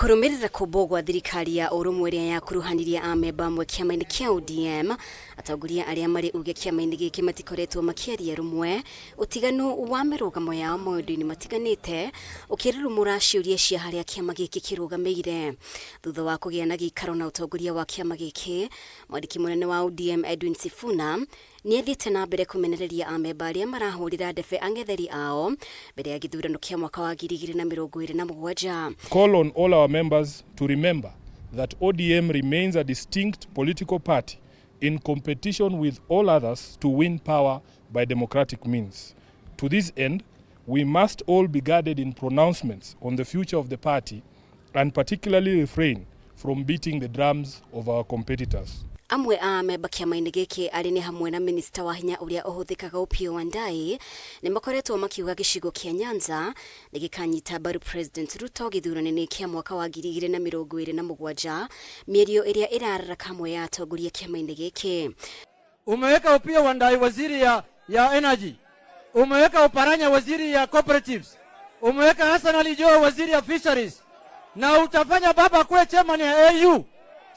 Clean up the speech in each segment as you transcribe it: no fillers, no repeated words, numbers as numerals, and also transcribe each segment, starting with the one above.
Kũrũmĩrĩra kũmbwo gwa thirikari ya ũrũmwe ĩrĩa yakuruhanirie amemba amwe kĩama-inĩ kĩa ODM, atongoria arĩa marĩ uge kĩama-inĩ gĩkĩ matikoretwo makĩaria rũmwe, ũtiganu wa mĩrũgamo yao maũndũ-inĩ matiganĩte ũkĩrurumũra ciũria cia harĩa kĩama gĩkĩ kĩrũgamĩire. Thutha wa kũgĩa na gĩikaro na ũtongoria wa kĩama gĩkĩ, mwandĩki mũnene wa ODM Edwin Sifuna nĩ athiĩte na mbere kũmenereria amemba arĩa marahũrĩra ndebe ang'etheri ao mbere ya gĩthurano kĩa mwaka wa 2027. Call on all our members to remember that ODM remains a distinct political party in competition with all others to win power by democratic means. To this end, we must all be guarded in pronouncements on the future of the party and particularly refrain from beating the drums of our competitors. Amwe a amemba kĩama-inĩ gĩkĩ arĩ nĩ hamwe na minista wa hinya ũrĩa ũhũthĩkaga Opiyo Wandayi nĩ makoretwo makiuga gĩcigo kĩa Nyanza nĩ gĩkanyita mbaru President Ruto gĩthurano-inĩ kĩa mwaka wa 2027, mĩario ĩrĩa ĩrararaka amwe ya atongoria kĩama-inĩ gĩkĩ. Umeweka Opiyo Wandayi waziri ya energy, umeweka Oparanya waziri ya cooperatives, umeweka Hassan Ali Joho waziri ya fisheries, na utafanya baba kuwe chairman ya AU.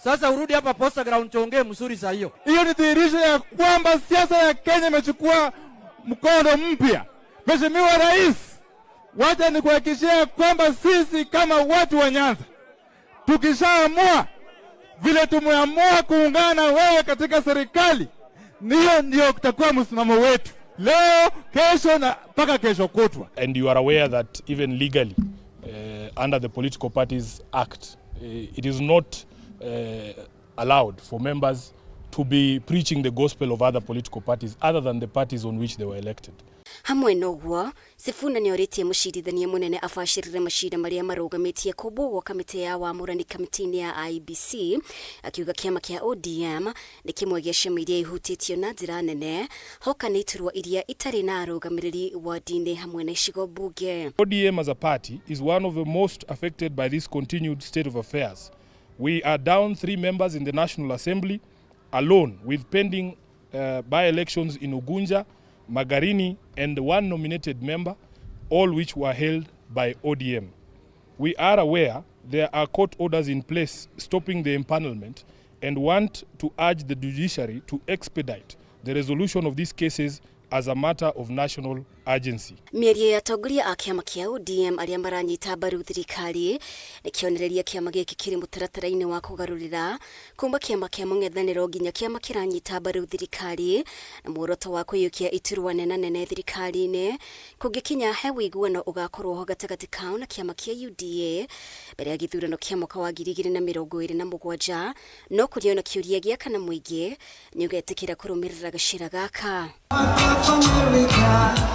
Sasa urudi hapa Posta Ground tuongee mzuri saa hiyo. Hiyo ni dhihirisho ya kwamba siasa ya Kenya imechukua mkondo mpya. Mheshimiwa Rais, wacha nikuhakikishia kwamba sisi kama watu wa Nyanza tukishaamua vile tumeamua kuungana wewe katika serikali, niyo ndio kutakuwa msimamo wetu leo, kesho na mpaka kesho kutwa. And you are aware that even legally, under the Political Parties Act, it is not allowed for members to be preaching the gospel of other political parties other than the parties on which they were elected. Hamwe noguo, Sifuna nĩ orĩtie mũcirithania mũnene abacĩrĩre macira marĩa marũgamĩtie kũmbwo gwa kamĩtĩ ya wamũrani kamĩtĩ-inĩ ya IEBC, akiuga kĩama kĩa ODM nĩ kĩmwe gĩa ciama iria ihutĩtio na njĩra nene hoka nĩ iturwa iria itarĩ na arũgamĩrĩri wadi-inĩ hamwe na icigo mbunge. ODM as a party is one of the most affected by this continued state of affairs. We are down three members in the National Assembly alone, with pending by-elections in Ugunja, Magarini, and one nominated member, all which were held by ODM. We are aware there are court orders in place stopping the empanelment and want to urge the judiciary to expedite the resolution of these cases as a matter of national urgency. Mĩario ya atongoria a kĩama kĩa ODM arĩa maranyita mbaru thirikari nĩ kĩonereria kĩama gĩkĩ kĩrĩ mũtaratara-inĩ wa kũgarũrĩra kuma kĩama kĩa mũng'ethanĩro nginya kĩama kĩranyita mbaru thirikari na muoroto wa kũiyũkia iturwa nene thirikari-inĩ kũngĩkinya he ũiguano ũgakorwo ho gatagatĩ kao na kĩama kĩa UDA mbere ya gĩthurano kĩa mwaka wa 2027, no kũrĩ ona kĩũria gĩa kana mũingĩ nĩ ũgetĩkĩra kũrũmĩrĩra gacĩra gaka.